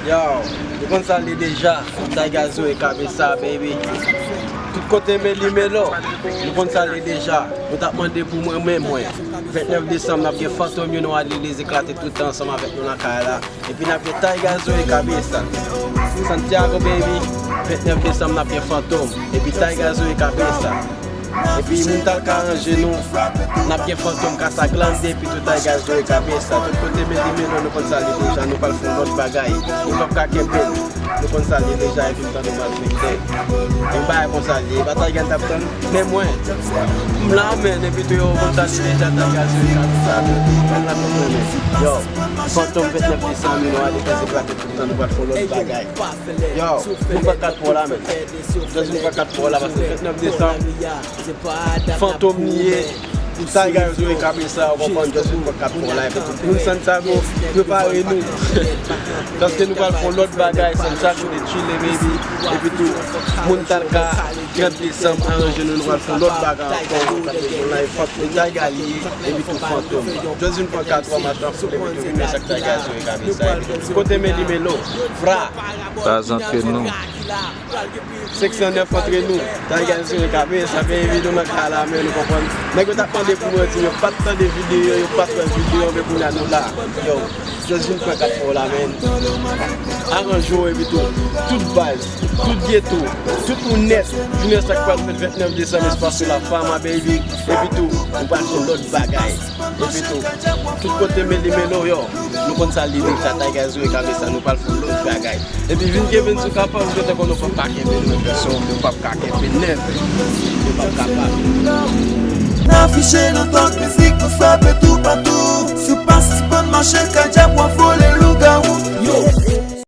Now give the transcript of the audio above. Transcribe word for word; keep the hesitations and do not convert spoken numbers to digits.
Yo, nou konn sa l ye deja. Tyga Zoe Cabeza, baby. Tout kote Meli Melo, nou konn sa l ye deja. Nou t ap mande pou mwen, men mwen. Vennèf desanm, n ap gen Fantom, you know, a Liliz eklate tout tan ansanm avèk nou nan kay la. Epi n ap gen Tyga Zoe Cabeza. Santiago, baby. Vennèf desanm, n ap gen Fantom. Epi Tyga Zoe Cabeza. Epi moun t al ka ranje nou. N ap gen Fantom, Casa Grande, epi tou Tyga Zoe Cabeza. Tout kote Meli Melo, nou konn sa l ye deja, nou pral fè yon lòt bagay. Nou p ap ka kenbe l. Nou konn sa l ye deja, epi m tande malfektè. Yon bagay konsa l ye, e pa Tyga n t ap tann. Men mwen, m la, men, epi tou yo konn sa l ye deja, Tyga Zoe Cabeza. Mwen la, nou konnen. Yo, Fantom vennèf desanm, nou ale, pase plate tout tan, nou pral fè yon lòt bagay. Yo, nou pran kat pou w la, men. Just vin pran kat pou w la, paske vennèf desanm, Fantom li ye. Tyga Zoe Cabeza, ou konprann, just vin pran kat pou w la, epi tout moun Santiago, prepare nou. Paske nou pral fè yon lòt bagay, Santiago de Chile, baby. Epi tou, moun t al ka, trant desanm, aranje nou, nou pral fè yon lòt bagay ankò, nou pral fè yon live, Tyga li ye, epi tou Fantom. Just vin pran kat pou w, machin ap foule, epi tou vin wè sa k Tyga Zoe Cabeza, epi tou kote Meli Melo, fra. Paz antre nou. Senk san nèf antre nou. Tyga Zoe Cabeza, baby, nou nan kay la, men, nou konprann. Nèg yo t ap mande pou mwen di yo pa t tande videyo, yo pa t wè videyo, men kounye a nou la. Yo, just vin pran kat pou w la, men. Aranje w, epi tou, tout baz, tout geto, tout moun nèt, jounen sa k pral fèt vennèf desanm, Espacio La Fama, baby, epi tou, nou pral fè lòt bagay. Epi tou, tout kote Meli Melo, yo, nou konn sa l ye deja, Tyga Zoe Cabeza, nou pral fè yon lòt bagay. Epi vin kenbe n sou kapòt, ou gentan konn nou p ap ka kenbe n, men gason, nou p ap ka kenbe n, nèf. Nou p ap kapab. N afiche nan tout mizik, nou frape toupatou. Si w pa sispann mache, kay djab w a vole lwen.